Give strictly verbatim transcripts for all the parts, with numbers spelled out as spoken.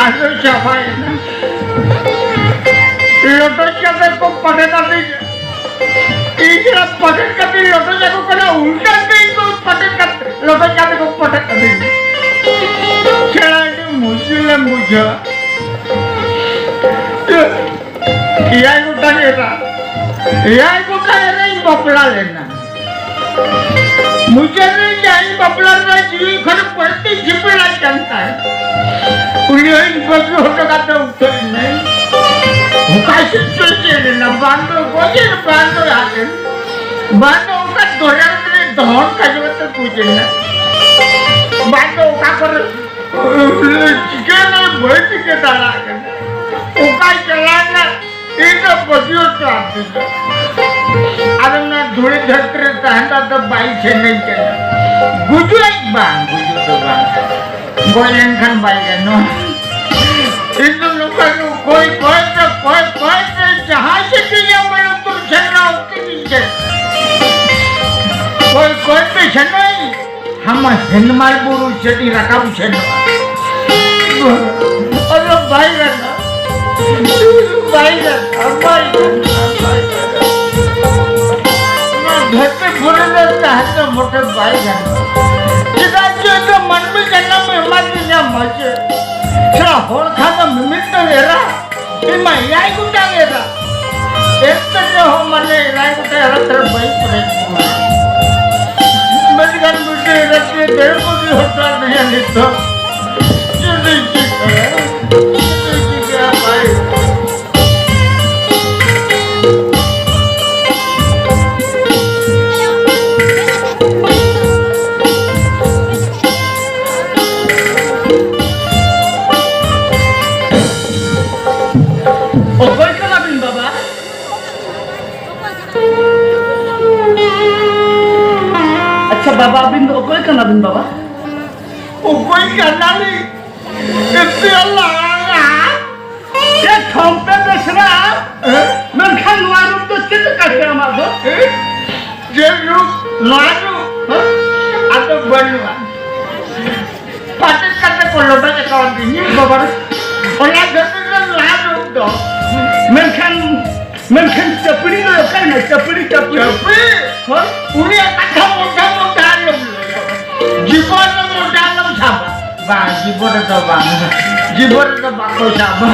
ᱟᱫᱚ ᱪᱟᱵᱟᱭᱮᱱᱟ᱾ ᱞᱚᱴᱚᱡ ᱠᱟᱛᱮ ᱠᱚ ᱯᱟᱴᱮᱫ ᱟᱹᱫᱤᱧᱟ᱾ ᱤᱧ ᱪᱷᱟᱲᱟ ᱯᱟᱴᱮᱫ ᱠᱟᱛᱮ ᱞᱚᱴᱚᱡ ᱟᱠᱚ ᱠᱟᱱᱟ, ᱩᱞᱴᱟᱹ ᱛᱮ ᱤᱧ ᱠᱚ ᱯᱟᱴᱮᱫ ᱠᱟᱛᱮ, ᱞᱚᱴᱚᱡ ᱠᱟᱛᱮ ᱠᱚ ᱯᱟᱴᱮᱫ ᱟᱹᱫᱤᱧᱟ᱾ ᱪᱷᱟᱲᱟ ᱟᱹᱰᱤ ᱢᱩᱥᱠᱤᱞᱮᱢ ᱵᱩᱡᱷᱟᱹᱣᱟ᱾ ᱮᱭᱟᱭ ᱜᱚᱴᱟᱝ ᱮᱨᱟ, ᱮᱭᱟᱭ ᱜᱚᱴᱟᱝ ᱮᱨᱟᱧ ᱵᱟᱯᱞᱟ ᱞᱮᱱᱟ᱾ ᱢᱩᱪᱟᱹᱫ ᱨᱮ ᱡᱟᱦᱟᱸᱭ ᱵᱟᱯᱞᱟ ᱨᱮᱱᱟᱜ ᱡᱤᱣᱤ ᱠᱷᱚᱱ ᱵᱟᱹᱲᱛᱤ ᱥᱤᱵᱤᱞᱟᱭ ᱠᱟᱱ ᱛᱟᱦᱮᱸᱫ, ᱩᱱᱤ ᱦᱚᱸᱧ ᱵᱟᱹᱜᱤ ᱦᱚᱴᱚ ᱠᱟᱛᱮ ᱩᱛᱟᱹᱨ ᱮᱱᱟᱭ᱾ ᱚᱠᱟ ᱥᱮᱫ ᱪᱚᱭ ᱪᱮᱫ ᱮᱱᱟ, ᱵᱟᱝ ᱫᱚ ᱜᱚᱡ ᱮᱱ, ᱵᱟᱝ ᱫᱚ ᱟᱫ ᱮᱱ, ᱵᱟᱝ ᱫᱚ ᱚᱠᱟ ᱫᱚᱨᱭᱟ ᱨᱮ ᱫᱚᱦᱚᱱ ᱠᱟᱡᱚ ᱠᱟᱛᱮ ᱜᱚᱡ ᱮᱱᱟ, ᱵᱟᱝ ᱫᱚ ᱚᱠᱟ ᱠᱚᱨᱮ ᱪᱤᱠᱟᱹ ᱮᱱᱟ, ᱵᱟᱹᱧ ᱴᱷᱤᱠᱟᱹ ᱫᱟᱲᱮᱭᱟᱜ ᱠᱟᱱᱟ᱾ ᱚᱠᱟᱭ ᱪᱟᱞᱟᱣ ᱮᱱᱟ? ᱤᱧ ᱫᱚ ᱵᱟᱹᱜᱤ ᱦᱚᱴᱚ ᱟᱹᱫᱤᱧᱟ᱾ ᱟᱫᱚ ᱚᱱᱟ ᱫᱷᱩᱲᱤ ᱫᱷᱟᱹᱨᱛᱤ ᱨᱮ ᱛᱟᱦᱮᱸ ᱫᱚ ᱟᱫᱚ ᱵᱟᱭ ᱥᱮᱱᱟᱹᱧ ᱠᱟᱱᱟ᱾ ᱜᱩᱡᱩᱜ ᱟᱹᱧ ᱵᱟᱝ, ᱜᱩᱡᱩᱜ ᱫᱚ ᱵᱟᱝ᱾ ᱜᱚᱡ ᱞᱮᱱᱠᱷᱟᱱ ᱵᱟᱭ ᱜᱟᱱᱚᱜᱼᱟ᱾ ᱤᱧ ᱫᱚ ᱱᱚᱝᱠᱟ ᱜᱮ ᱠᱚᱭ ᱠᱚᱭ ᱛᱮ, ᱠᱚᱭ ᱠᱚᱭ ᱛᱮ ᱡᱟᱦᱟᱸ ᱥᱮᱫ ᱜᱮ ᱧᱟᱢ ᱵᱟᱲᱟ ᱩᱛᱟᱹᱨ ᱥᱮᱱᱚᱜᱼᱟ, ᱚᱱᱛᱮ ᱜᱤᱧ ᱥᱮᱱᱚᱜᱼᱟ᱾ ᱠᱚᱭ ᱠᱚᱭ ᱛᱮ ᱥᱮᱱᱚᱜᱼᱟᱹᱧ᱾ ᱦᱟᱢᱟ ᱦᱮᱱᱢᱟᱨ ᱵᱩᱨᱩ ᱪᱮᱫ ᱤᱧ ᱨᱟᱠᱟᱵ ᱥᱮᱱᱚᱜᱼᱟ᱾ ᱟᱫᱚ ᱵᱟᱭ ᱜᱟᱱᱚᱜᱼᱟ᱾ ᱵᱟᱭ ᱜᱟᱱᱚᱜᱼᱟ, ᱵᱟᱭ ᱜᱟᱱᱚᱜᱼᱟ, ᱵᱟᱭ ᱜᱟᱱᱚᱜᱼᱟ᱾ ᱱᱚᱣᱟ ᱫᱷᱟᱹᱨᱛᱤ ᱯᱩᱨᱤ ᱨᱮ ᱛᱟᱦᱮᱸ ᱫᱚ ᱢᱚᱴᱮ ᱵᱟᱭ ᱜᱟᱱᱚᱜᱼᱟ᱾ ᱪᱮᱫᱟᱜ ᱪᱚ ᱤᱧ ᱫᱚ ᱢᱟᱹᱱᱢᱤ ᱡᱟᱱᱟᱢ ᱮᱢᱟᱫᱤᱧᱟ ᱢᱟᱪᱮ᱾ ᱥᱮ ᱦᱚᱲ ᱠᱷᱟᱱ ᱫᱚ ᱢᱤᱢᱤᱫ ᱫᱚ ᱮᱨᱟ᱾ ᱤᱧ ᱢᱟ ᱮᱭᱟᱭ ᱜᱚᱴᱟᱝ ᱮᱨᱟ᱾ ᱮᱱᱛᱮ ᱨᱮᱦᱚᱸ ᱢᱟᱱᱮ ᱮᱭᱟᱭ ᱜᱚᱴᱟᱝ ᱮᱨᱟ ᱛᱮ ᱵᱟᱹᱧ ᱯᱮᱨᱮᱡ ᱠᱚᱣᱟ᱾ ᱢᱮᱱᱠᱷᱟᱱ ᱢᱤᱫᱴᱮᱱ ᱮᱨᱟ ᱛᱮ ᱰᱮᱲ ᱠᱳᱴᱤ ᱦᱚᱲ ᱛᱟᱦᱮᱸ ᱱᱤᱛᱚᱜ᱾ ᱪᱮᱫ ᱤᱧ ᱪᱤᱠᱟᱹᱭᱟ? ᱪᱮᱫ ᱤᱧ ᱪᱤᱠᱟᱹᱭᱟ? ᱵᱟᱭ ᱚᱠᱚᱭ ᱠᱟᱱᱟ ᱵᱤᱱ ᱵᱟᱵᱟ? ᱟᱪᱪᱷᱟ ᱵᱟᱵᱟ, ᱟᱹᱵᱤᱱ ᱫᱚ ᱚᱠᱚᱭ ᱠᱟᱱᱟ ᱵᱤᱱ ᱵᱟᱵᱟ? ᱚᱠᱚᱭ ᱠᱟᱱᱟᱞᱤᱧ? ᱮᱛᱮ ᱞᱟᱸᱜᱟ᱾ ᱮ ᱴᱷᱚᱢᱯᱮ ᱵᱮᱥᱨᱟ, ᱦᱮᱸ? ᱢᱮᱱᱠᱷᱟᱱ ᱱᱚᱣᱟ ᱨᱩᱯ ᱫᱚ ᱪᱮᱫ ᱞᱮᱠᱟ ᱪᱮ ᱟᱢᱟᱜ ᱫᱚ? ᱦᱮᱸ? ᱪᱮᱫ ᱨᱩᱯ? ᱱᱚᱣᱟ ᱨᱩᱯ? ᱦᱮᱸ? ᱟᱫᱚ ᱵᱟᱹᱱᱩᱜᱼᱟ᱾ ᱯᱟᱴᱮᱫ ᱠᱟᱛᱮ ᱠᱚ ᱞᱚᱴᱚᱡ ᱟᱠᱟᱣᱟᱫᱤᱧᱟ ᱵᱟᱵᱟ ᱨᱮ᱾ ᱚᱱᱟ ᱫᱷᱟᱹᱨᱛᱤ ᱨᱮ ᱞᱟᱦᱟ ᱡᱩᱜᱽ ᱫᱚ᱾ ᱢᱮᱱᱠᱷᱟᱱ, ᱢᱮᱱᱠᱷᱟᱱ ᱪᱟᱹᱯᱲᱤ ᱫᱚ ᱚᱠᱟᱭᱮᱱᱟ? ᱪᱟᱹᱯᱲᱤ, ᱪᱟᱹᱯᱲᱤ᱾ ᱪᱟᱹᱯᱲᱤ? ᱦᱳᱭ᱾ ᱩᱱᱤᱭᱟᱜ ᱠᱟᱛᱷᱟ ᱢᱚᱫᱽᱫᱷᱮ ᱢᱚᱫᱽᱫᱷᱮ ᱟᱸᱡᱚᱢ ᱞᱮ᱾ ᱡᱤᱵᱚᱱ ᱨᱮ ᱢᱚᱫᱽᱫᱷᱮ ᱟᱞᱚᱢ ᱥᱟᱵᱟ᱾ ᱵᱟᱝ, ᱡᱤᱵᱚᱱ ᱨᱮᱫᱚ ᱵᱟᱝ᱾ ᱡᱤᱵᱚᱱ ᱨᱮᱫᱚ ᱵᱟᱠᱚ ᱥᱟᱵᱟ᱾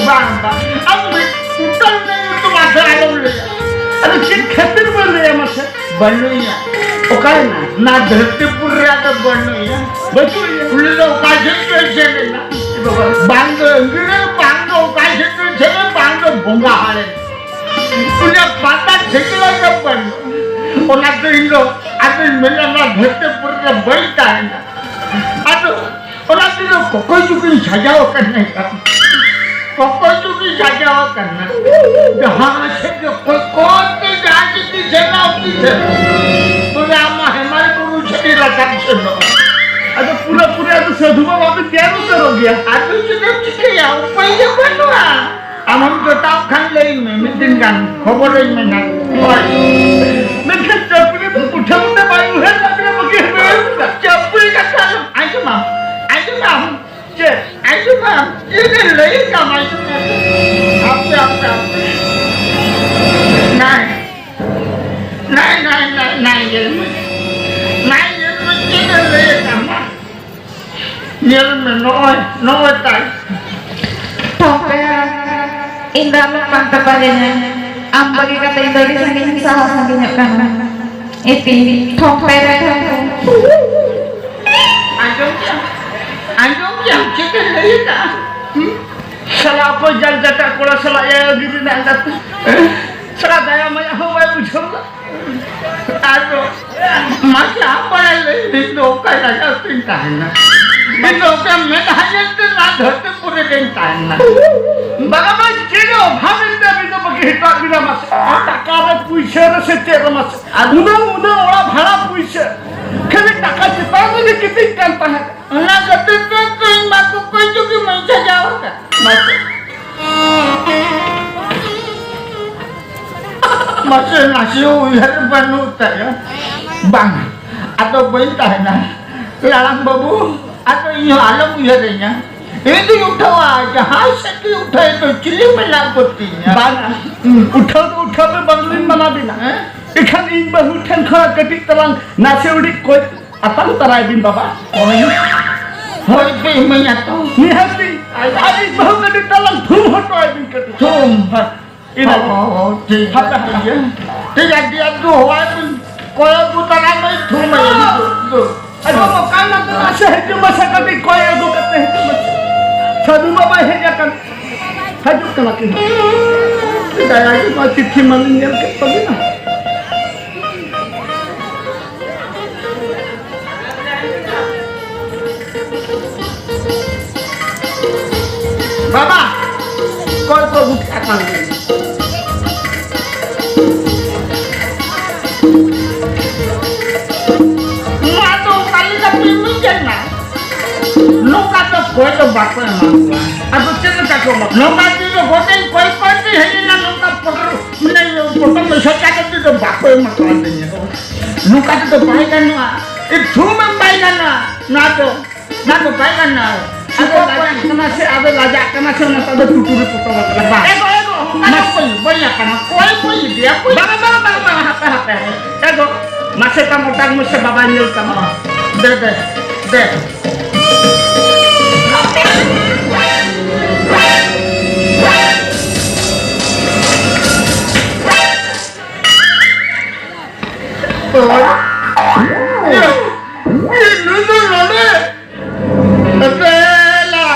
ᱵᱟᱝ, ᱵᱟᱝ᱾ ᱟᱢ ᱢᱤᱫ ᱩᱛᱟᱹᱨ ᱨᱮ ᱧᱩᱛᱩᱢ ᱟᱥᱟ ᱟᱞᱚᱢ ᱞᱟᱹᱭᱟ᱾ ᱟᱫᱚ ᱪᱮᱫ ᱠᱷᱟᱹᱛᱤᱨ ᱵᱟᱹᱧ ᱞᱟᱹᱭᱟ ᱢᱟᱥᱮ? ᱵᱟᱹᱱᱩᱭᱟ᱾ ᱚᱠᱟᱭᱮᱱᱟ? ᱱᱟ ᱫᱷᱟᱹᱨᱛᱤᱯᱩᱨ ᱨᱮ ᱟᱫᱚ ᱵᱟᱹᱱᱩᱭᱟ᱾ ᱵᱟᱹᱪᱩᱜ ᱮᱭᱟ᱾ ᱩᱱᱤ ᱫᱚ ᱚᱠᱟ ᱡᱷᱟᱹᱞ ᱪᱚᱭ ᱥᱮᱱ ᱮᱱᱟ? ᱵᱟᱝ ᱫᱚ ᱟᱹᱜᱤᱨ ᱮᱱ, ᱵᱟᱝ ᱫᱚ ᱚᱠᱟ ᱡᱷᱟᱹᱞ ᱪᱚᱭ ᱥᱮᱱ ᱮᱱ, ᱵᱟᱝ ᱫᱚ ᱵᱚᱸᱜᱟ ᱦᱟᱲᱮ᱾ ᱩᱱᱤᱭᱟᱜ ᱯᱟᱛᱟ ᱴᱷᱤᱠᱟᱹᱱᱟ ᱫᱚ ᱵᱟᱹᱱᱩᱜ᱾ ᱚᱱᱟᱛᱮ ᱤᱧ ᱫᱚ ᱟᱫᱚᱧ ᱢᱮᱱᱟ, ᱱᱚᱣᱟ ᱫᱷᱟᱹᱨᱛᱤᱯᱩᱨ ᱨᱮ ᱵᱟᱹᱧ ᱛᱟᱦᱮᱱᱟ᱾ ᱟᱫᱚ ᱚᱱᱟ ᱛᱮᱫᱚ ᱠᱚᱠᱚᱭ ᱪᱩᱠᱤᱧ ᱥᱟᱡᱟᱣ ᱟᱠᱟᱱᱟ᱾ ᱠᱚᱠᱚᱭ ᱪᱩᱠᱤᱧ ᱥᱟᱡᱟᱣ ᱟᱠᱟᱱᱟ᱾ ᱡᱟᱦᱟᱸ ᱥᱮᱫ ᱜᱮ ᱠᱚᱠᱚᱭ ᱛᱮ ᱡᱟᱦᱟᱸ ᱪᱩᱠᱤ ᱥᱮᱱᱚᱜ, ᱩᱠᱤ ᱥᱮᱱᱚᱜ᱾ ᱛᱚᱵᱮ ᱟᱢ ᱢᱟ ᱦᱮᱢᱟᱞ ᱵᱩᱨᱩ ᱪᱷᱟᱹᱲᱤ ᱨᱟᱠᱟᱵ ᱥᱮᱱᱚᱜ᱾ ᱟᱫᱚ ᱯᱩᱨᱟᱹ ᱯᱩᱨᱤ ᱟᱫᱚ ᱥᱟᱹᱫᱷᱩ ᱵᱟᱵᱟ ᱵᱤᱱ ᱛᱮᱭᱟᱨ ᱩᱛᱟᱹᱨᱚᱜ ᱜᱮᱭᱟ᱾ ᱟᱫᱚ ᱪᱮᱫ ᱮᱢ ᱪᱤᱠᱟᱹᱭᱟ? ᱩᱯᱟᱹᱭ ᱜᱮ ᱵᱟᱹᱱᱩᱜᱼᱟ᱾ ᱟᱢ ᱦᱚᱸᱢ ᱡᱚᱴᱟᱣ ᱠᱷᱟᱱ ᱞᱟᱹᱭ ᱢᱮ, ᱢᱤᱫ ᱫᱤᱱ ᱜᱟᱱ ᱠᱷᱚᱵᱚᱨᱟᱹᱧ ᱢᱮ ᱱᱟᱜ᱾ ᱦᱳᱭ᱾ ᱢᱮᱱᱠᱷᱟᱱ ᱪᱟᱹᱯᱲᱤ ᱫᱚ ᱢᱩᱴᱷᱟᱹ ᱢᱩᱴᱷᱟᱹ ᱵᱟᱭ ᱩᱭᱦᱟᱹᱨ ᱠᱟᱜ ᱵᱤᱱᱟ ᱵᱟᱹᱜᱤ ᱦᱚᱴᱚ ᱟᱹᱧ ᱠᱟᱱᱟ᱾ ᱪᱟᱹᱯᱲᱤ ᱠᱟᱛᱷᱟ ᱟᱞᱚᱢ ᱟᱸᱡᱚᱢᱟ, ᱟᱸᱡᱚᱢᱟᱢ᱾ ᱪᱮᱫ? ᱟᱸᱡᱚᱢᱟᱢ᱾ ᱪᱮᱫ ᱮ ᱞᱟᱹᱭ ᱠᱟᱢ ᱟᱸᱡᱚᱢ ᱢᱮ᱾ ᱦᱟᱯᱮ, ᱦᱟᱯᱮ, ᱦᱟᱯᱮ᱾ ᱱᱟᱭ, ᱱᱟᱭ, ᱱᱟᱭ, ᱱᱟᱭ, ᱱᱟᱭ, ᱧᱮᱞ ᱢᱮ᱾ ᱱᱟᱭ, ᱧᱮᱞ ᱢᱮ, ᱪᱮᱫ ᱮ ᱞᱟᱹᱭ ᱠᱟᱢᱟ᱾ ᱧᱮᱞ ᱢᱮ, ᱱᱚᱜᱼᱚᱭ, ᱱᱚᱜᱼᱚᱭ ᱛᱟᱭ᱾ ᱴᱷᱚᱠ ᱯᱮ᱾ ᱤᱧ ᱫᱚ ᱟᱞᱚᱢ ᱵᱟᱝ ᱛᱟᱯᱟᱜᱤᱧᱟ᱾ ᱟᱢ ᱵᱟᱹᱜᱤ ᱠᱟᱛᱮ ᱤᱧ ᱫᱚ ᱟᱹᱰᱤ ᱥᱟᱺᱜᱤᱧ ᱤᱧ ᱥᱟᱦᱟ ᱥᱟᱺᱜᱤᱧᱚᱜ ᱠᱟᱱᱟ᱾ ᱤᱯᱤ, ᱴᱷᱚᱠ ᱯᱮ ᱨᱮ ᱴᱷᱚᱠ ᱯᱮ᱾ ᱟᱸᱡᱚᱢ ᱠᱮᱫᱟᱢ? ᱟᱸᱡᱚᱢ ᱠᱮᱫᱟᱢ ᱪᱮᱫ ᱮ ᱞᱟᱹᱭ ᱠᱟᱜᱼᱟ? ᱦᱩᱸ? ᱥᱟᱞᱟ ᱚᱠᱚᱭ ᱡᱟᱞ ᱡᱟᱴᱟ ᱠᱚᱲᱟ ᱥᱟᱞᱟᱜ ᱭᱟ ᱜᱤᱨᱤ ᱨᱮᱱᱟᱜ ᱜᱟᱛᱮ? ᱥᱟᱞᱟ ᱫᱟᱭᱟ ᱢᱟᱭᱟ ᱦᱚᱸ ᱵᱟᱭ ᱵᱩᱡᱷᱟᱹᱣ ᱫᱟ᱾ ᱟᱫᱚ ᱢᱟᱥᱮ ᱟᱢ ᱵᱟᱲᱟᱭ ᱞᱟᱹᱭ ᱢᱮ, ᱤᱧ ᱫᱚ ᱚᱠᱟ ᱡᱟᱭᱜᱟ ᱨᱮᱧ ᱛᱟᱦᱮᱱᱟ? ᱤᱧ ᱫᱚ ᱚᱠᱟ ᱢᱮᱫᱦᱟ ᱧᱮᱞ ᱛᱮ ᱱᱚᱣᱟ ᱫᱷᱟᱹᱨᱛᱤ ᱯᱩᱨᱤ ᱨᱮᱧ ᱛᱟᱦᱮᱱᱟ᱾ ᱵᱟᱝᱟ, ᱵᱟᱝ, ᱪᱮᱫ ᱦᱚᱸ ᱚᱵᱷᱟᱵ ᱮᱱᱛᱮ ᱟᱹᱵᱤᱱ ᱫᱚ ᱵᱟᱹᱜᱤ ᱦᱚᱴᱚᱣᱟᱜ ᱵᱤᱱᱟ ᱢᱟᱥᱮ᱾ ᱟᱨ ᱴᱟᱠᱟ ᱨᱮ ᱯᱩᱭᱥᱟᱹ ᱨᱮ ᱥᱮ ᱪᱮᱫ ᱨᱮ ᱢᱟᱥᱮ? ᱟᱨ ᱩᱱᱟᱹᱜ, ᱩᱱᱟᱹᱜ ᱚᱲᱟᱜ ᱵᱷᱟᱲᱟ ᱯᱩᱭᱥᱟᱹ, ᱠᱷᱟᱹᱞᱤ ᱴᱟᱠᱟ ᱪᱮᱛᱟᱱ ᱨᱮᱜᱮ ᱠᱤᱛᱤᱡ ᱠᱟᱱ ᱛᱟᱦᱮᱸᱫ᱾ ᱚᱱᱟ ᱠᱷᱟᱹᱛᱤᱨ ᱛᱮ ᱛᱚ ᱤᱧ ᱢᱟ ᱠᱚᱠᱚᱭ ᱪᱩᱠᱤ ᱢᱟᱹᱧ ᱥᱟᱡᱟᱣ ᱟᱠᱟᱫ᱾ ᱢᱟᱥᱮ᱾ ᱢᱟᱥᱮ ᱱᱟᱥᱮ ᱦᱚᱸ ᱩᱭᱦᱟᱹᱨ ᱵᱟᱹᱱᱩᱜ ᱛᱟᱭᱟ᱾ ᱵᱟᱝ, ᱟᱫᱚ ᱵᱟᱹᱧ ᱛᱟᱦᱮᱱᱟ᱾ ᱞᱟᱲᱟᱢ ᱵᱟᱹᱵᱩ, ᱟᱫᱚ ᱤᱧ ᱦᱚᱸ ᱟᱞᱚᱢ ᱩᱭᱦᱟᱹᱨᱤᱧᱟ᱾ ᱤᱧ ᱫᱩᱧ ᱩᱴᱷᱟᱹᱣᱟ, ᱡᱟᱦᱟᱸᱭ ᱥᱮᱫ ᱜᱮ ᱩᱴᱷᱟᱹᱣ ᱫᱚ ᱪᱤᱞᱤ ᱢᱮᱱᱟᱜ ᱠᱚᱛᱤᱧᱟ? ᱵᱟᱝ, ᱩᱴᱷᱟᱹᱣ ᱫᱚ ᱩᱴᱷᱟᱹᱣ ᱯᱮ, ᱵᱟᱝ ᱞᱤᱧ ᱢᱟᱱᱟ ᱵᱤᱱᱟ᱾ ᱦᱮᱸ? ᱮᱱᱠᱷᱟᱱ ᱤᱧ ᱵᱟᱹᱦᱩ ᱴᱷᱮᱱ ᱠᱷᱚᱱ ᱠᱟᱹᱴᱤᱡ ᱛᱟᱞᱟᱝ ᱱᱟᱥᱮ ᱩᱰᱤᱡ ᱠᱚᱭ ᱟᱛᱟᱝ ᱛᱟᱨᱟᱭ ᱵᱤᱱ ᱵᱟᱵᱟ᱾ ᱦᱳᱭ᱾ ᱦᱳᱭ ᱯᱮ ᱤᱢᱟᱹᱧᱟ ᱛᱚ᱾ ᱱᱤᱦᱟᱹᱛᱤ᱾ ᱟᱡ ᱟᱡ ᱤᱡ ᱵᱟᱹᱦᱩ ᱠᱟᱹᱴᱤᱡ ᱛᱟᱞᱟᱝ ᱛᱷᱩᱢ ᱦᱚᱴᱚ ᱟᱭ ᱵᱤᱱ ᱠᱟᱹᱴᱤᱡ᱾ ᱛᱷᱩᱢ᱾ ᱤᱱᱟᱹ ᱚ, ᱴᱷᱤᱠ ᱦᱟᱯᱮ, ᱜᱮᱭᱟ, ᱦᱟᱯᱮ᱾ ᱴᱷᱤᱠ ᱜᱮᱭᱟ᱾ ᱴᱷᱤᱠ ᱜᱮᱭᱟ, ᱟᱹᱰᱤ ᱟᱹᱰᱤ ᱦᱚᱣᱟᱭ ᱵᱤᱱ ᱠᱚᱭᱚᱜ ᱠᱚ ᱛᱟᱞᱟ ᱢᱟᱹᱭ ᱛᱷᱩᱢ ᱟᱭ ᱵᱤᱱ᱾ ᱫᱩ, ᱫᱩ᱾ ᱟᱡ ᱵᱟᱵᱟ ᱚᱠᱟᱭ ᱱᱟᱛᱮ ᱱᱟᱥᱮ ᱦᱤᱡᱩᱜ ᱢᱟᱥᱮ ᱠᱟᱹᱴᱤᱡ ᱠᱚᱭ ᱟᱹᱜᱩ ᱠᱟᱛᱮ ᱦᱤᱡᱩᱜ ᱢᱟᱥᱮ᱾ ᱥᱟᱹᱫᱷᱩ ᱵᱟᱵᱟᱭ ᱦᱮᱡ ᱟᱠᱟᱱ᱾ ᱦᱤᱡᱩᱜ ᱠᱟᱱᱟ ᱠᱤᱱ᱾ ᱫᱟᱭᱟ ᱜᱮ ᱱᱚᱣᱟ ᱪᱤᱴᱷᱤ ᱢᱟᱞᱤᱧ ᱧᱮᱞ ᱠᱮᱫ ᱛᱟᱵᱤᱱᱟ᱾ ᱵᱟᱵᱟ, ᱠᱚᱭ ᱠᱚ ᱟᱹᱜᱩ ᱠᱮᱫᱟ ᱠᱚ᱾ ᱱᱚᱣᱟ ᱫᱚ ᱚᱠᱟ ᱞᱮᱠᱟ ᱯᱮ ᱢᱤᱫ ᱮᱱᱟ? ᱱᱚᱝᱠᱟ ᱫᱚ ᱠᱚᱭ ᱫᱚ ᱵᱟᱠᱚ ᱮᱢᱟ ᱠᱚᱣᱟ᱾ ᱟᱫᱚ ᱪᱮᱫ ᱞᱮᱠᱟ ᱠᱚ ᱮᱢᱟ? ᱱᱚᱝᱠᱟ ᱫᱤᱱ ᱫᱚ ᱜᱚᱴᱟᱧ ᱠᱚᱭ ᱠᱚᱭ ᱛᱮ ᱦᱮᱡ ᱮᱱᱟ, ᱱᱚᱝᱠᱟ ᱯᱚᱴᱚᱢ, ᱢᱟᱱᱮ ᱯᱚᱴᱚᱢ ᱮᱥᱮᱫ ᱠᱟᱛᱮ ᱫᱚ ᱵᱟᱠᱚ ᱮᱢᱟ ᱠᱚᱣᱟ ᱫᱤᱧ᱾ ᱱᱚᱝᱠᱟ ᱛᱮᱫᱚ ᱵᱟᱭ ᱜᱟᱱᱚᱜᱼᱟ᱾ ᱮ, ᱛᱷᱩᱢ ᱮᱢ ᱵᱟᱭ ᱜᱟᱱᱚᱜᱼᱟ᱾ ᱱᱚᱣᱟ ᱫᱚ, ᱱᱚᱣᱟ ᱫᱚ ᱵᱟᱭ ᱜᱟᱱᱚᱜᱼᱟ᱾ ᱟᱫᱚ ᱞᱟᱡᱟᱜ ᱠᱟᱱᱟ ᱥᱮ, ᱟᱫᱚ ᱞᱟᱡᱟᱜ ᱠᱟᱱᱟ ᱥᱮ, ᱚᱱᱟᱛᱮ ᱟᱫᱚ ᱴᱩᱴᱩᱨᱤ ᱯᱚᱴᱚᱢ ᱟᱠᱟᱱᱟ᱾ ᱵᱟᱝ᱾ ᱮᱜᱳ, ᱮᱜᱳ, ᱚᱱᱠᱟ ᱫᱚ ᱵᱟᱹᱧ, ᱵᱟᱹᱧ ᱟᱠᱟᱱᱟ᱾ ᱠᱚᱭ, ᱠᱚᱭ ᱤᱫᱤᱭᱟ, ᱠᱚᱭ᱾ ᱵᱟᱝ, ᱵᱟᱝ, ᱵᱟᱝ, ᱵᱟᱝ, ᱦᱟᱯᱮ, ᱦᱟᱯᱮ, ᱦᱟᱯᱮ᱾ ᱮᱜᱳ, ᱢᱟᱥᱮ ᱛᱟᱢ ᱚᱴᱟᱝ ᱢᱮᱥᱮ, ᱵᱟᱵᱟᱭ ᱧᱮᱞ ᱛᱟᱢᱟ᱾ ᱫᱮ, ᱫᱮ, ᱫᱮ᱾ ᱤᱭᱟᱹ, ᱤᱭᱟᱹ, ᱱᱩᱭ ᱫᱚ ᱱᱚᱰᱮ᱾ ᱮᱯᱮᱞᱟ,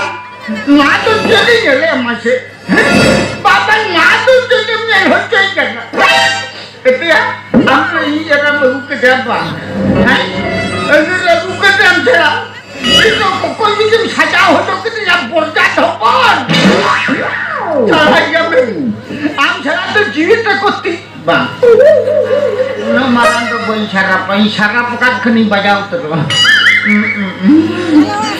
ᱱᱚᱣᱟ ᱫᱚ ᱪᱮᱫ ᱤᱧ ᱧᱮᱞᱮᱫᱼᱟ ᱢᱟᱥᱮ? ᱵᱟᱵᱟ, ᱱᱚᱣᱟ ᱫᱚ ᱪᱮᱫ ᱮᱢ ᱧᱮᱞ ᱦᱚᱪᱚᱧ ᱠᱟᱱᱟ? ᱮᱛᱮᱭᱟ, ᱟᱢ ᱫᱚ ᱤᱧ ᱮᱨᱟᱢ ᱟᱹᱜᱩ ᱠᱮᱫᱮᱭᱟ ᱵᱟᱝ? ᱦᱮᱸ? ᱟᱹᱜᱩ, ᱟᱹᱜᱩ ᱠᱮᱫᱮᱭᱟᱢ ᱪᱮᱫᱟᱜ? ᱤᱧ ᱫᱚ ᱚᱠᱚᱭ ᱡᱩᱫᱤᱢ ᱥᱟᱡᱟᱣ ᱦᱚᱪᱚ ᱠᱤᱫᱤᱧᱟ, ᱵᱚᱨᱡᱟᱛ ᱦᱚᱯᱚᱱ! ᱪᱟᱞᱟᱜ ᱜᱮᱭᱟᱢ᱾ ᱟᱢ ᱪᱷᱟᱲᱟ ᱫᱚ ᱡᱤᱣᱤ ᱛᱟᱠᱚ ᱛᱤ ᱵᱟᱝ᱾ ᱩᱱᱟᱹᱜ ᱢᱟᱨᱟᱝ ᱫᱚ ᱵᱟᱹᱧ ᱥᱟᱨᱟᱯᱟ᱾ ᱤᱧ ᱥᱟᱨᱟᱯ ᱟᱠᱟᱫ ᱠᱷᱟᱱᱤᱧ ᱵᱟᱡᱟᱣ ᱩᱛᱟᱹᱨᱚᱜᱼᱟ᱾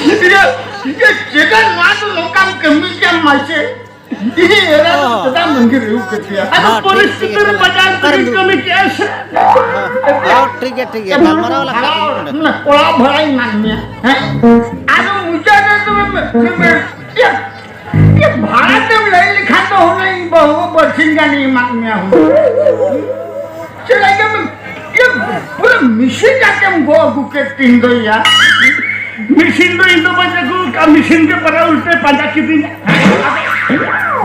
ᱤᱭᱟᱹ, ᱤᱭᱟᱹ, ᱪᱮᱫᱟᱜ ᱱᱚᱣᱟ ᱫᱚ ᱱᱚᱝᱠᱟᱢ ᱠᱟᱹᱢᱤ ᱠᱮᱫ ᱢᱟᱥᱮ? ᱤᱧ ᱮᱨᱟ ᱫᱚ ᱪᱮᱫᱟᱜ ᱢᱟᱹᱝᱜᱤᱨ ᱟᱹᱜᱩ ᱠᱮᱫᱮᱭᱟ? ᱟᱫᱚ ᱦᱮᱸ, ᱴᱷᱤᱠ, ᱯᱚᱨᱤᱥᱛᱷᱤᱛᱤ ᱴᱷᱤᱠ, ᱨᱮ ᱴᱷᱤᱠ᱾ ᱵᱟᱡᱟᱣ ᱚᱠᱟᱨᱮᱢ ᱠᱟᱛᱮ ᱫᱩᱲᱩᱵ ᱠᱟᱹᱢᱤ ᱠᱮᱫᱼᱟ ᱥᱮ? ᱦᱮᱸ, ᱦᱮᱸ, ᱴᱷᱤᱠ ᱜᱮᱭᱟ, ᱴᱷᱤᱠ ᱜᱮᱭᱟ᱾ ᱜᱟᱞᱢᱟᱨᱟᱣ ᱞᱟᱦᱟ ᱠᱟᱜ ᱵᱚᱱ ᱱᱚᱰᱮ᱾ ᱚᱱᱟ ᱠᱚᱲᱟ ᱵᱷᱟᱲᱟᱧ ᱮᱢᱟᱫ ᱢᱮᱭᱟ, ᱦᱮᱸ? ᱟᱫᱚ ᱢᱩᱪᱟᱹᱫ ᱨᱮ ᱫᱚ ᱤᱭᱟᱹ, ᱤᱭᱟᱹ, ᱵᱷᱟᱲᱟ ᱛᱮᱢ ᱞᱟᱹᱭ ᱞᱮᱠᱷᱟᱱ ᱫᱚ ᱦᱩᱱᱟᱹᱝ ᱤᱧ ᱵᱟᱹᱦᱩ ᱵᱟᱨᱥᱤᱧ ᱜᱟᱱᱤᱧ ᱮᱢᱟᱫ ᱢᱮᱭᱟ ᱦᱩᱱᱟᱹᱝ᱾ ᱪᱮᱫ ᱞᱟᱹᱜᱤᱫ ᱮᱢ, ᱤᱭᱟᱹ, ᱯᱩᱨᱟᱹ ᱢᱮᱥᱤᱱ ᱠᱟᱛᱮᱢ ᱜᱚᱜ ᱟᱹᱜᱩ ᱠᱮᱫ ᱛᱤᱧ ᱫᱚ ᱭᱟ᱾ ᱢᱮᱥᱤᱱ ᱫᱚ ᱤᱧ ᱫᱚ ᱵᱟᱹᱧ ᱟᱹᱜᱩ ᱟᱠᱟᱫ, ᱢᱮᱥᱤᱱ ᱜᱮ ᱯᱟᱨᱟ ᱩᱞᱴᱟᱹ ᱯᱟᱸᱡᱟ ᱠᱤᱫᱤᱧᱟ᱾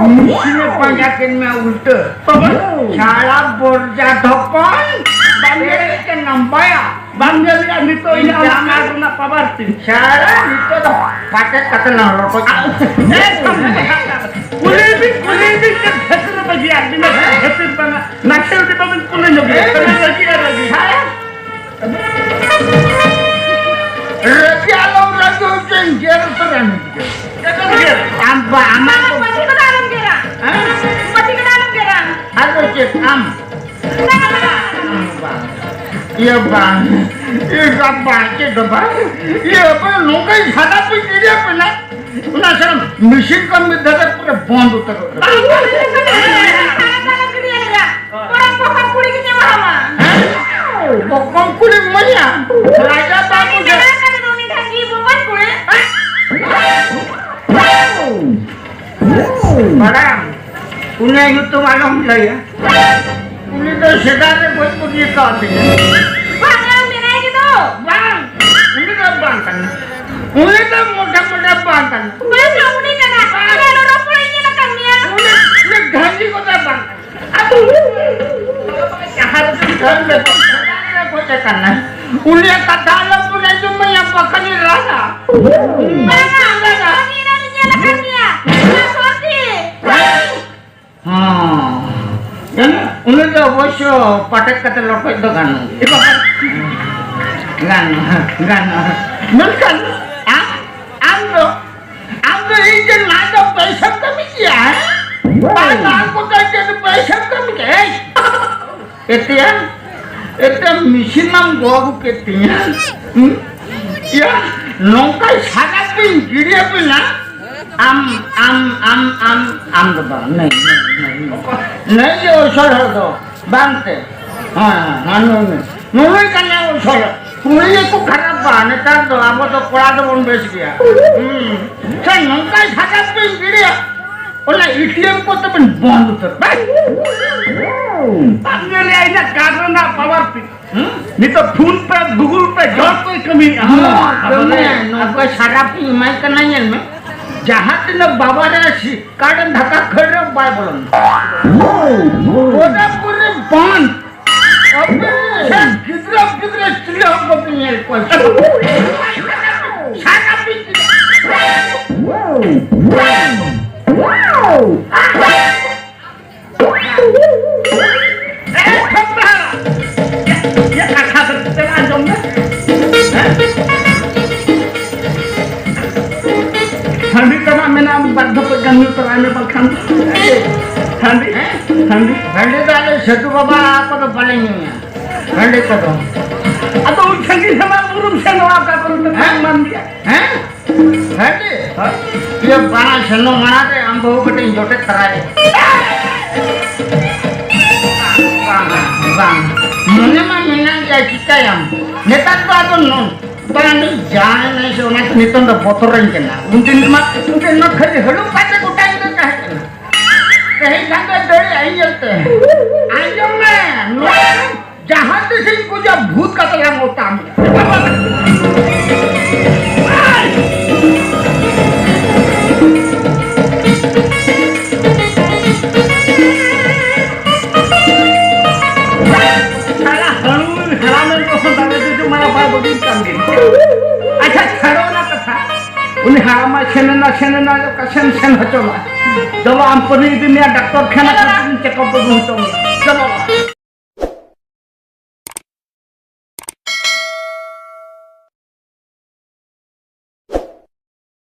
ᱢᱮᱥᱤᱱᱮ ᱯᱟᱸᱡᱟ ᱠᱮᱫ ᱢᱮᱭᱟ ᱩᱞᱴᱟᱹ᱾ ᱵᱟᱵᱟ᱾ ᱪᱷᱟᱲᱟ ᱵᱚᱨᱡᱟ ᱫᱷᱚᱯᱚᱱ, ᱵᱟᱢ ᱧᱮᱞᱮᱫ ᱠᱟᱱ ᱱᱟᱢᱵᱟᱭᱟ᱾ ᱵᱟᱢ ᱧᱮᱞᱮᱫᱼᱟ ᱱᱤᱛᱚᱜ ᱤᱧᱟᱹᱜ ᱚᱱᱟ ᱠᱟᱨᱰ ᱨᱮᱱᱟᱜ ᱯᱟᱣᱟᱨ ᱛᱤᱧ? ᱪᱷᱟᱲᱟ ᱱᱤᱛᱚᱜ ᱫᱚ ᱯᱟᱴᱮᱫ ᱠᱟᱛᱮ ᱞᱟᱝ ᱞᱚᱴᱚᱡ᱾ ᱮᱠᱫᱚᱢ᱾ ᱠᱩᱞᱤ ᱵᱤᱱ, ᱠᱩᱞᱤ ᱵᱤᱱ, ᱪᱮᱫ ᱠᱷᱟᱹᱛᱤᱨ ᱵᱟᱹᱜᱤᱭᱟ? ᱟᱹᱵᱤᱱ ᱫᱚ ᱠᱷᱟᱹᱛᱤᱨ ᱵᱟᱝᱟ᱾ ᱱᱟᱥᱮ ᱡᱩᱫᱤ ᱵᱟᱵᱤᱱ ᱠᱩᱞᱤ ᱧᱚᱜᱮᱭᱟ, ᱛᱚᱵᱮ ᱨᱟᱹᱜᱤ ᱟᱨ ᱨᱟᱹᱜᱤ᱾ ᱪᱷᱟᱲᱟ᱾ ᱨᱟᱹᱜᱤ ᱟᱞᱚᱢ ᱨᱟᱹᱜᱤ ᱦᱚᱪᱚᱧ, ᱜᱮᱨ ᱩᱛᱟᱹᱨᱟᱢ᱾ ᱪᱮᱫ ᱮᱢ ᱜᱮᱨ? ᱟᱢ ᱵᱟ-, ᱟᱢᱟᱜ ᱵᱟᱵᱟ, ᱫᱚ ᱯᱟᱹᱴᱷᱤ ᱠᱚᱫᱚ ᱟᱞᱚᱢ ᱜᱮᱨᱟ᱾ ᱦᱮᱸ? ᱯᱟᱹᱴᱷᱤ ᱠᱚᱫᱚ ᱟᱞᱚᱢ ᱜᱮᱨᱟ᱾ ᱟᱫᱚ ᱪᱮᱫ ᱟᱢ? ᱵᱟᱝ, ᱵᱟᱝ᱾ ᱤᱭᱟᱹ ᱵᱟᱝ, ᱤᱭᱟᱹ ᱵᱟᱝ, ᱪᱮᱫ ᱫᱚ ᱵᱟᱝ᱾ ᱤᱭᱟᱹ ᱵᱟᱝ, ᱱᱚᱝᱠᱟᱧ ᱥᱟᱫᱟ ᱯᱤᱧ ᱜᱤᱰᱤᱭᱟ ᱯᱮ ᱱᱟ᱾ ᱚᱱᱟ ᱥᱟᱶ ᱢᱮᱥᱤᱱ ᱠᱚ ᱢᱤᱫ ᱫᱷᱟᱣ ᱛᱮ ᱯᱩᱨᱟᱹ ᱵᱚᱱᱫ ᱩᱛᱟᱹᱨᱚᱜ ᱠᱟᱱᱟ᱾ ᱵᱟᱝ, ᱵᱟᱝ, ᱵᱟᱝ, ᱵᱟᱝ, ᱵᱟᱝ, ᱵᱟᱝ, ᱵᱟᱝ, ᱵᱚᱠᱚᱢ ᱠᱩᱲᱤ ᱜᱮ ᱧᱟᱢ ᱟᱢᱟ᱾ ᱦᱮᱸ? ᱵᱚᱠᱚᱢ ᱠᱩᱲᱤ ᱢᱟᱭᱟ? ᱨᱟᱡᱟ ᱵᱟᱹᱵᱩ ᱩᱱᱤ ᱡᱟ- ᱢᱮᱱᱟᱭ ᱠᱟᱱᱟ, ᱩᱱᱤ ᱰᱷᱟᱹᱝᱜᱤ ᱵᱚᱠᱚᱢ ᱠᱩᱲᱤ᱾ ᱵᱟᱲᱟᱭᱟᱢ, ᱩᱱᱤᱭᱟᱜ ᱧᱩᱛᱩᱢ ᱟᱞᱚᱢ ᱞᱟᱹᱭᱟ᱾ ᱩᱱᱤ ᱫᱚ ᱥᱮᱫᱟᱭ ᱨᱮ ᱜᱚᱡ ᱵᱟᱹᱜᱤ ᱠᱟᱣᱫᱤᱧᱟ᱾ ᱵᱟᱝᱟ, ᱢᱮᱱᱟᱭ ᱜᱮ ᱫᱚ᱾ ᱵᱟᱝ, ᱩᱱᱤ ᱫᱚ ᱵᱟᱝ ᱠᱟᱱᱟ᱾ ᱩᱱᱤ ᱫᱚ ᱢᱚᱴᱟ ᱢᱚᱴᱟ ᱵᱟᱝ ᱠᱟᱱᱟ᱾ ᱵᱟᱝᱟ, ᱩᱱᱤ ᱠᱟᱱᱟ᱾ ᱩᱱᱤ ᱫᱚ ᱨᱚᱯᱚᱲ ᱤᱧ ᱧᱮᱞ ᱟᱠᱟᱫ ᱢᱮᱭᱟ᱾ ᱩᱱᱤ, ᱩᱱᱤ ᱰᱷᱟᱹᱝᱜᱤ ᱠᱚᱫᱚ ᱵᱟᱝ ᱠᱟᱱᱟ᱾ ᱟᱫᱚ ᱡᱟᱦᱟᱸ ᱨᱮ ᱰᱷᱟᱹᱝᱜᱤ ᱠᱚᱫᱚ ᱥᱮᱫᱟᱭ ᱨᱮ ᱜᱚᱡ ᱟᱠᱟᱱᱟ᱾ ᱩᱱᱤᱭᱟᱜ ᱠᱟᱛᱷᱟ ᱟᱞᱚ ᱵᱚᱱ ᱟᱸᱡᱚᱢ ᱢᱟᱭᱟ, ᱵᱟᱠᱷᱟᱱ ᱨᱟᱜᱟ᱾ ᱵᱟᱝᱟ, ᱩᱱᱤ ᱫᱚ ᱤᱧ ᱧᱮᱞ ᱟᱠᱟᱫ ᱢᱮᱭᱟ᱾ ᱚᱱᱟ ᱥᱚᱨᱛᱤ᱾ ᱦᱚᱸ᱾ ᱩᱱᱤ ᱫᱚ ᱚᱵᱚᱥᱥᱚ ᱯᱟᱴᱮᱫ ᱠᱟᱛᱮ ᱞᱚᱴᱚᱡ ᱫᱚ ᱜᱟᱱᱚᱜ ᱜᱮᱭᱟ᱾ ᱜᱟᱱᱚᱜᱼᱟ, ᱜᱟᱱᱚᱜᱼᱟ᱾ ᱢᱮᱱᱠᱷᱟᱱ ᱟᱢ, ᱟᱢ ᱫᱚ, ᱟᱢ ᱫᱚ ᱤᱧ ᱴᱷᱮᱱ ᱱᱟᱭ ᱫᱚ ᱯᱚᱭᱥᱟᱢ ᱠᱟᱹᱢᱤ ᱜᱮᱭᱟ, ᱦᱮᱸ? ᱵᱟᱝ, ᱵᱟᱝ, ᱠᱚᱴᱟ ᱪᱮᱫ ᱯᱚᱭᱥᱟᱢ ᱠᱟᱹᱢᱤ ᱜᱮᱭᱟ, ᱦᱮᱸ? ᱮᱛᱮᱭᱟ, ᱮᱛᱮ ᱢᱮᱥᱤᱱ ᱢᱟᱢ ᱜᱚᱜ ᱟᱹᱜᱩ ᱠᱮᱫ ᱛᱤᱧᱟ᱾ ᱦᱩᱸ? ᱭᱟ, ᱱᱚᱝᱠᱟ ᱥᱟᱜᱟᱛ ᱵᱤᱱ ᱜᱤᱰᱤᱭᱟᱵᱤᱱᱟ᱾ ᱟᱢ, ᱟᱢ, ᱟᱢ, ᱟᱢ, ᱟᱢ ᱫᱚ ᱵᱟᱝ᱾ ᱱᱟᱹᱭ, ᱱᱟᱹᱭ, ᱱᱟᱹᱭ᱾ ᱱᱟᱹᱭ ᱜᱮ ᱩᱥᱚᱞ ᱦᱚᱲ ᱫᱚ᱾ ᱵᱟᱝ ᱛᱮ᱾ ᱦᱮᱸ, ᱦᱮᱸ, ᱱᱩᱭ, ᱱᱩᱭ᱾ ᱱᱩᱭ ᱠᱟᱱᱟᱭ ᱩᱥᱚᱞ ᱦᱚᱲ᱾ ᱠᱩᱲᱤ ᱜᱮᱠᱚ ᱠᱷᱟᱨᱟᱯᱟ, ᱱᱮᱛᱟᱨ ᱫᱚ ᱟᱵᱚ ᱫᱚ ᱠᱚᱲᱟ ᱫᱚᱵᱚᱱ ᱵᱮᱥ ᱜᱮᱭᱟ᱾ ᱦᱩᱸ᱾ ᱥᱮ ᱱᱚᱝᱠᱟᱭ ᱥᱟᱡᱟᱣ ᱯᱮ ᱜᱤᱰᱤᱭᱟ, ᱚᱱᱟ ᱮᱴᱤᱮᱢ ᱠᱚᱛᱮ ᱵᱮᱱ ᱵᱚᱱᱫ ᱩᱛᱟᱹᱨ᱾ ᱵᱟᱝ ᱧᱮᱞᱮᱜᱼᱟ ᱤᱧᱟᱹᱜ ᱠᱟᱨᱰ ᱨᱮᱱᱟᱜ ᱯᱟᱣᱟᱨ ᱯᱤᱱ᱾ ᱦᱩᱸ? ᱱᱤᱛᱚᱜ ᱯᱷᱳᱱ ᱯᱮ, ᱜᱩᱜᱩᱞ ᱯᱮ, ᱡᱚᱛᱚᱭ ᱠᱟᱹᱢᱤᱭᱮᱜᱼᱟ᱾ ᱦᱩᱸ, ᱟᱫᱚ ᱫᱚᱢᱮ ᱞᱮ ᱱᱚᱝᱠᱟ ᱥᱟᱨᱟᱯᱷᱤ ᱮᱢᱟᱭ ᱠᱟᱱᱟ, ᱧᱮᱞ ᱢᱮ᱾ ᱡᱟᱦᱟᱸ ᱛᱤᱱᱟᱹᱜ ᱵᱟᱵᱟ ᱨᱮ ᱥᱤ-, ᱠᱟᱨᱰ ᱮᱢ ᱫᱷᱟᱠᱟ ᱠᱷᱟᱹᱲ ᱨᱮ ᱵᱟᱭ ᱵᱚᱞᱚᱱᱟ᱾ ᱯᱩᱨᱟᱹ ᱯᱩᱨᱤ ᱵᱚᱱᱫ᱾ ᱟᱯᱮ ᱥᱮ ᱜᱤᱫᱽᱨᱟᱹ ᱯᱤᱫᱽᱨᱟᱹ ᱪᱤᱞᱤ ᱦᱚᱸ ᱵᱟᱯᱮ ᱧᱮᱞ ᱠᱚᱣᱟ᱾ ᱥᱟᱨᱟᱯᱷᱤ ᱪᱮᱫᱟᱜ? ᱮ, ᱠᱷᱚᱯᱨᱟ! ᱤᱭᱟᱹ, ᱠᱟᱛᱷᱟ ᱫᱚ ᱪᱮᱫ ᱟᱸᱡᱚᱢ ᱢᱮ? ᱦᱮᱸ? ᱦᱟᱺᱰᱤ ᱛᱟᱱᱟᱜ ᱢᱮᱱᱟᱜᱼᱟ, ᱵᱟᱨ ᱫᱷᱟᱯ ᱜᱟᱱ ᱧᱩ ᱛᱚᱨᱟᱭ ᱢᱮ, ᱵᱟᱝᱠᱷᱟᱱ᱾ ᱦᱟᱺᱰᱤ? ᱦᱟᱺᱰᱤ? ᱦᱟᱺᱰᱤ ᱫᱚ ᱟᱞᱮ ᱥᱟᱹᱫᱷᱩ ᱵᱟᱵᱟ ᱠᱚᱫᱚ ᱵᱟᱞᱮ ᱧᱩᱭᱟ᱾ ᱦᱟᱺᱰᱤ ᱠᱚᱫᱚ᱾ ᱟᱫᱚ ᱩᱱ ᱥᱟᱺᱜᱤᱧ ᱥᱟᱢᱟᱝ ᱵᱩᱨᱩᱢ ᱥᱮᱱᱚᱜᱼᱟ, ᱚᱠᱟ ᱠᱚᱨᱮ ᱫᱚ ᱦᱮᱸ? ᱵᱟᱝ ᱢᱟᱱ ᱜᱮᱭᱟ᱾ ᱦᱮᱸ? ᱦᱮᱸ? ᱤᱭᱟᱹ, ᱵᱟᱝ ᱥᱮᱱᱚᱜ ᱢᱟᱲᱟᱝ ᱨᱮ ᱟᱢ ᱵᱟᱹᱦᱩ ᱠᱟᱹᱴᱤᱡ ᱤᱧ ᱡᱚᱴᱮᱫ ᱛᱟᱨᱟᱭᱟ᱾ ᱵᱟᱝ, ᱵᱟᱝ᱾ ᱢᱚᱱᱮ ᱢᱟ ᱢᱮᱱᱟᱜ ᱜᱮᱭᱟ, ᱪᱤᱠᱟᱹᱭᱟᱢ? ᱱᱮᱛᱟᱨ ᱫᱚ ᱟᱫᱚ ᱱᱚ-, ᱵᱟᱝ, ᱡᱟᱦᱟᱸᱭ ᱱᱟᱭ ᱥᱮ ᱚᱱᱟ ᱛᱮ ᱱᱤᱛᱚᱝ ᱫᱚ ᱵᱚᱛᱚᱨᱟᱹᱧ ᱠᱟᱱᱟ᱾ ᱩᱱᱫᱤᱱ ᱢᱟ, ᱩᱱᱫᱤᱱ ᱢᱟ ᱠᱷᱟᱹᱞᱤ ᱦᱟᱹᱲᱩᱵ ᱠᱟᱛᱮ ᱜᱚᱴᱟ ᱧᱤᱫᱟᱹ ᱛᱟᱦᱮᱸ ᱠᱟᱱᱟ᱾ ᱛᱮᱦᱮᱧ ᱠᱷᱟᱱ ᱫᱚ ᱫᱟᱹᱲ ᱟᱹᱧ ᱧᱮᱞ ᱛᱮ᱾ ᱟᱸᱡᱚᱢ ᱢᱮ, ᱱᱚᱣᱟ ᱡᱟᱦᱟᱸ ᱛᱤᱥᱤᱧ ᱜᱩᱡᱟ, ᱵᱷᱩᱛ ᱠᱟᱛᱮ ᱞᱟᱝ ᱚᱛᱟᱢ᱾ ᱥᱟᱞᱟ ᱦᱟᱹᱬᱩ ᱦᱟᱲᱟᱢᱮ ᱠᱚᱥᱚ ᱫᱟᱲᱮ ᱡᱩᱡᱩ ᱢᱟᱭᱟ ᱵᱟᱭ ᱵᱟᱹᱜᱤ ᱠᱟᱱ ᱜᱮ᱾ ᱟᱪᱪᱷᱟ, ᱪᱷᱟᱲᱚ ᱚᱱᱟ ᱠᱟᱛᱷᱟ᱾ ᱩᱱᱤ ᱦᱟᱲᱟᱢ ᱢᱟ ᱥᱮᱱ ᱮᱱᱟ, ᱥᱮᱱ ᱮᱱᱟ, ᱚᱠᱟ ᱥᱮᱱ ᱥᱮᱱ ᱦᱚᱪᱚ ᱞᱮᱱᱟ᱾ ᱪᱚᱞᱚ, ᱟᱢ ᱯᱟᱹᱱᱤ ᱤᱫᱤ ᱢᱮᱭᱟ ᱰᱟᱠᱛᱚᱨ ᱠᱷᱟᱱᱟ, ᱪᱮᱠᱟᱯ ᱟᱹᱜᱩ ᱦᱚᱪᱚ ᱢᱮᱭᱟ᱾ ᱪᱚᱞᱚ᱾